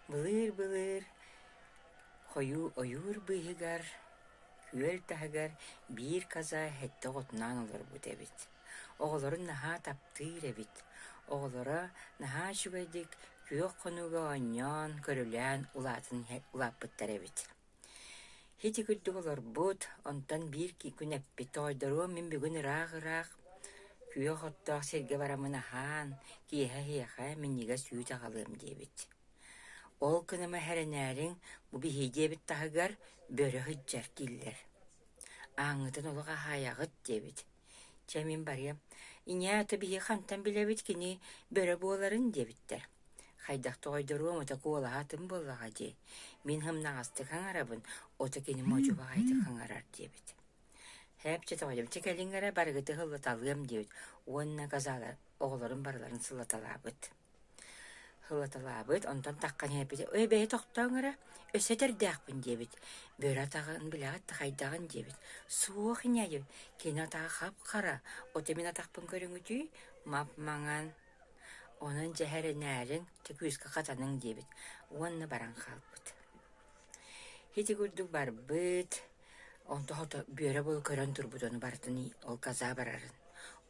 Былыыр-былыр хойуу ойуур быыһыгар, күөл таһыгар биир коза сэттэ оҕотунаан олорбут эбит. Оҕолорун наһаа таптыыр эбит. Оҕолоро наһаа үчүгэйдик күөх хонууга оонньоон, көрүлээн улаатан улааппыттар эбит. Ити курдук олорбут, онтон биир күн эппит: «Тоойдоруом, мин бүгүн ыраах-ыраах күөх оттоох сиргэ бараммын аһаан, киэһэ эһиэхэ минньигэс үүт аҕалыам» диэбит. Ол гыныма эрэнээриҥ, бу биһиги диэбит таһыгар бөрө сылдьар дииллэр. «Ааҥҥытын олох аһаайаҕыт» диэбит. «Чэ, мин барыам. Ийээ, ата биһиги хантан билэбит кини бөрө буоларын» диэбиттэр. Хайдах тоҕойдоруом ото куолаһа атын буоллаҕа дии, мин сымнаҕастык аҥарабын, ото кини модьу баҕайытык аҥарар диэбит. Һээп чэ тоҕойдом, чэ кэлиҥ эрэ барыгыты сыллаталыам диэбит уонна казалар оҕолорун барыларын сыллаталаабыт. Сыллаталаабыт, онтон таххан иһэрбит, «Ой бэйэ тохтооҥ эрэ, өссө этэрдээхпин» диэбит. Бөрө атаҕын билэҕит да хайдаҕын диэбит. «Суох иньээ» диэбит. Кини атаҕа хап-хара, ото мин атахпын көрүҥүтүй, мап-маҥан Онон дьэ эрэнээриҥ, чэ күүскэ хатаныҥ диэбит уонна баран хаалбыт. Ити курдук барбыт, онто хото бүөрэ буола көрөн турбут ону барытын ол коза барарын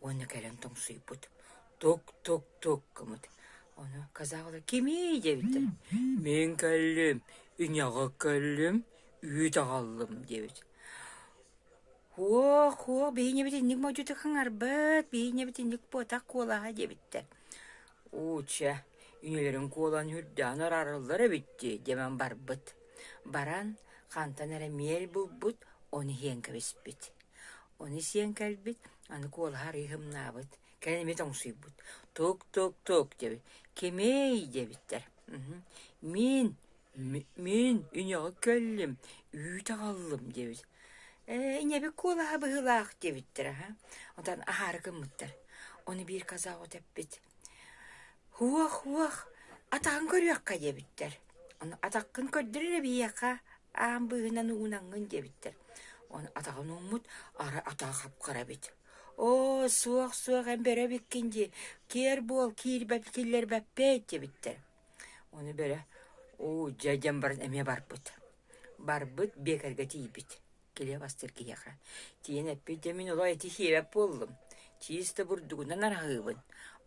уонна кэлэн тоҥсуйбут. Тук-тук-тук гыммыт. Ону коза оҕолоро кимий диэбиттэр. Мин кэллим, ийэҕэ кэллим, үүт аҕаллым диэбит. Һуох, һуох, биһиэнньэбит инник модьутук хаҥарбыт, биһиэнньэбит инник буотах куолаһа диэбиттэр. Уу чэ, ийэлэрин куолаһын үрдээн араараллар эбит дии диэмэн барбыт. Баран хантан эрэ миэл булбут, ону иһэн кэбиспит. Ону сиэн кэлбит, аны куолаһа арыый ымнаабыт, кэлин эмиэ тоҥсуйбут. Тук-тук-тук диэбит. Кимий диэбиттэр. Мин Мин ийэҕэ кэллим, үүт аҕаллым диэбит. Ээ, ийэбит куолаһа быһыылаах диэбиттэр аһа. Онтон аһаары гыммыттар. Ону биир казах от эппит: «Һуох-һуох, атаҕын көрүөххэ» диэбиттэр. Ону атаххын көрдөр эрэ биһиэхэ, аан быыһынан уунаҥҥын диэбиттэр. Ону атаҕын ууммут, арай атаҕа хап-хара эбит. «Оо, суох-суох, эн бөрө эбиккин дии, киэр буол, киирбэт киллэрбэппит» диэбиттэр. Ону бөрө уу дьэ диэн баран эмиэ барбыт. Барбыт биэкэргэ тиийбит. Килиэп астыыр киһиэхэ. Тиийэн эппит дьэ мин олох эти сиэбэт буоллум. Чиис да бурдугунан араһыыбын.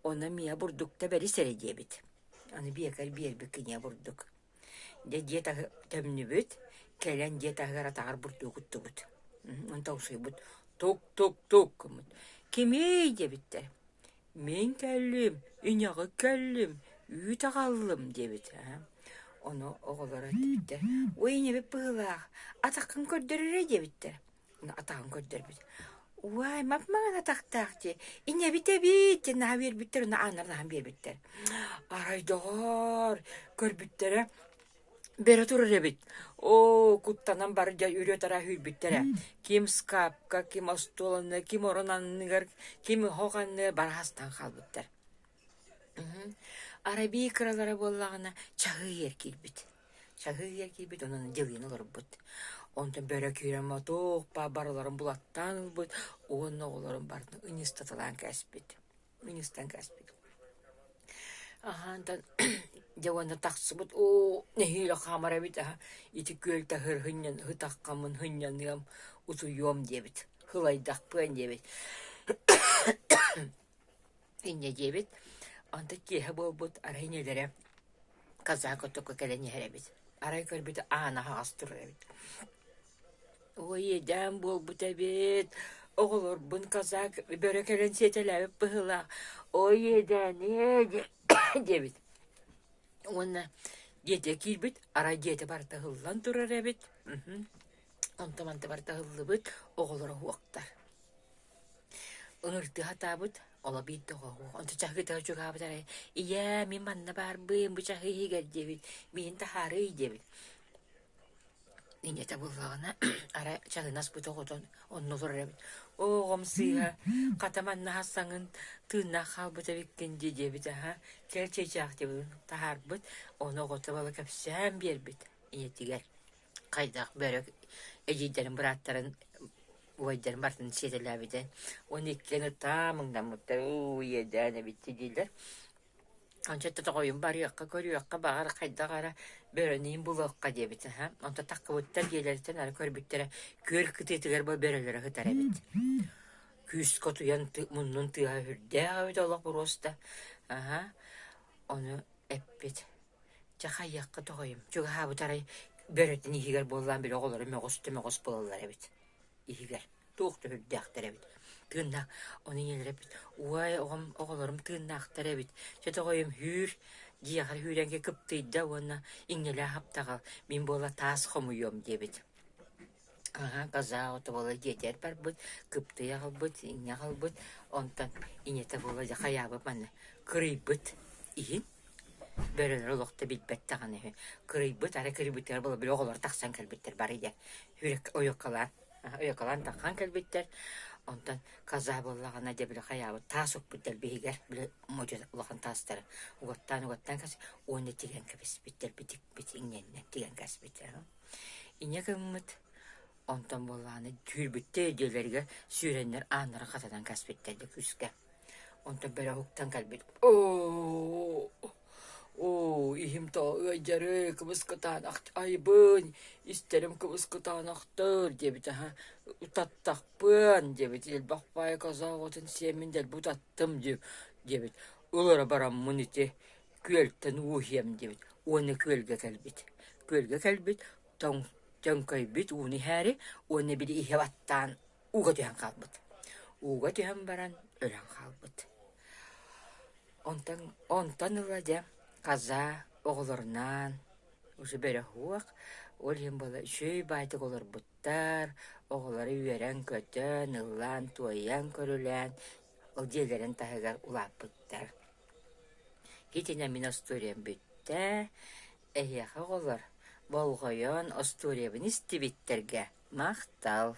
Ону миэхэ бурдукта бэрис эрэ диэбит. Аны биэкэр биэрбит киниэхэ бурдук. Дьэ дьиэ таһы төмнүбүт, кэлэн дьиэ таһыгар атаҕар бурдугу куттубут. Онтон тоҥсуйбут тук-тук-тук гыммыт. Кимий диэбиттэр. Мин кэллим, ийэҕэ кэллим, үүт аҕаллым диэбит Ону оҕолоро эппиттэр: «Уой, ийэбит быһыылаах, атаххын көрдөр эрэ» диэбиттэр. Ону атаҕын көрдөрбүт. «Уай, мап-маҥан атахтаах дии, ийэбит эбит» диэн наһаа үөрбүттэр уонна ааннарын аһан биэрбиттэр. Арай, доҕоор, көрбүттэрэ Бөрө турар эбит. Оо, куттанан бары дьэ үрүө-тараа сүүрбүттэрэ. Ким ыскаапка, ким остуол анныгар, ким орон анныгар, ким оһох анныгар бары хастан хаалбыттар. Арай биир кыралара буоллаҕына чаһыы иһэр киирбит. Чаһыы иһэр киирбит, онон дьылыйан олорбут. Онтон бөрө киирэн мотуок барыларын булаттаан ылбыт уонна оҕолорун барытын ыҥыстаталаан кээспит. Ыҥыстан кээспит. Аһаантан дьэ уонна тахсыбыт оо нэһиилэ хаамар эбит аһа ити күөл таһыр һынньан ытаххаммын һынньаныам утуйуом диэбит һылайдахпыан диэбит инньэ диэбит онтон киэһэ буолбут арай ийэлэрэ казак отокко кэлэн иһэр эбит арай көрбүтэ аана аһаҕас турар эбит Ой, иэдээн буолбут эбит, оҕолорбун казак бөрө кэлэн сиэтэлээбит быһыылаах, ой иэдээниэ диэбит. Уонна дьиэтэ киирбит, арай дьиэтэ барыта ыһыллан турар эбит, онто-манта барыта ыһыллыбыт, оҕолоро уһуохтар. Ыҥыртыы сатаабыт, оло биир да оҕо уһуох. Онто чаһыытыгар чугаһаабыт арай, «Ийээ, мин манна баарбын, бу чаһыы иһигэр» диэбит, «Миигин таһаарыый» диэбит. Ийэтэ буоллаҕына арай чаһыны аспыт оҕотун онно олорор эбит: «Оо, оҕом сыыһа, хата манна саҥын тыыннаах хаалбыт эбиккин дии» диэбит аһа, кэл чыычаах диэбит таһаарбыт, ону оҕото бала кэпсээн биэрбит ийэтигэр. Хайдах бөрө эдьиийдэрин бырааттарын убайдарын барытын сиэтэлээбитэ. Уонна иккиэн ытаан муҥнаммыттар, уу иэдээн эбит дииллэр. Ончу тоҕойун барыахха, көрүөххэ, баҕар хайдах эрэ бөрөнүн булуохха диэбит аһа. Онто таххыбыттар дьиэлэриттэн ары көрбүттэрэ күөл кытыытыгар бу бөрөлөрө сытар эбит. Күүскэ утуйан муннун тыаһа сүрдээх эбит олох боруоста. Аһа, ону эппит: «Чэ хайыахха тоҕойум, чугаһаабыт арай бөрөтүн иһигэр буоллаан били оҕолоро мөҕүс да мөҕүс буолаллар эбит иһигэр туох да сүрдээхтэр эбит тыыннаах ону ийэлэрэ эппит уой оҕом оҕолорум тыыннаахтар эбит чэ тоҕойум һүүр дьиэҕэр һүүрэнгэ кыптыйда уонна иҥнэлээх хаптаҕал мин буола таас хомуйуом диэбит аһаа коза оҕото буола дьиэтигэр барбыт кыптыйа аҕалбыт иҥнэ аҕалбыт онтон ийэтэ буола дьэ хайаабыт манна кырыйбыт иһин бөрөлөр олох да билбэт даҕаны үһү кырыйбыт арай кырыйбытыгар буола били оҕолор тахсан кэлбиттэр бары дьэ ойуоккалаан ойуоккалаан таххан кэлбиттэр онтон коза буоллаҕына дьэ били хайаабыт таас укпут дэлбиһигэр били модьу улахан таастары угаттаан угаттаан кэс уонна тигэн кэбиспиттэр битикпит иҥнэннэ тигэн кэспиттэр инньэ гыммыт онтон буоллаҕына түүрбүттэр дьиэлэригэр сүүрэннэр ааннарын хатанан кэспиттэр дьэ күүскэ онтон бөрө уһуктан кэлбит оо Оо, иһим тоҕо ыалдьарый, кыбыс-кытаанах айбын, истэрим кыбыс-кытаанахтар диэбит аһа, утаттахпыан диэбит, элбэх баайы коза оҕотун сиэммин дэлби утаттым диэбит, ылара бараммын ити күөлтэн уу иһиэм диэбит уонна күөлгэ кэлбит. Күөлгэ кэлбит, тоҥ төҥкөйбүт ууну иһээри уонна били иһэ баттаан ууга түһэн хаалбыт. Ууга түһэн баран өлөн хаалбыт. Онтон онтон ыла дьэ коза оҕолорунаан уже бөрө суох, ол иһин буола үчүгэй баайдык олорбуттар, оҕолоро үөрэн-көтөн, ыллаан-туойан, көрүлээн ол дьиэлэрин таһыгар улааппыттар. Итинэ мин остуоруйам бүттэ. Эһиэхэ оҕолор болҕойон остуоруйабын истибиттэргэ махтал.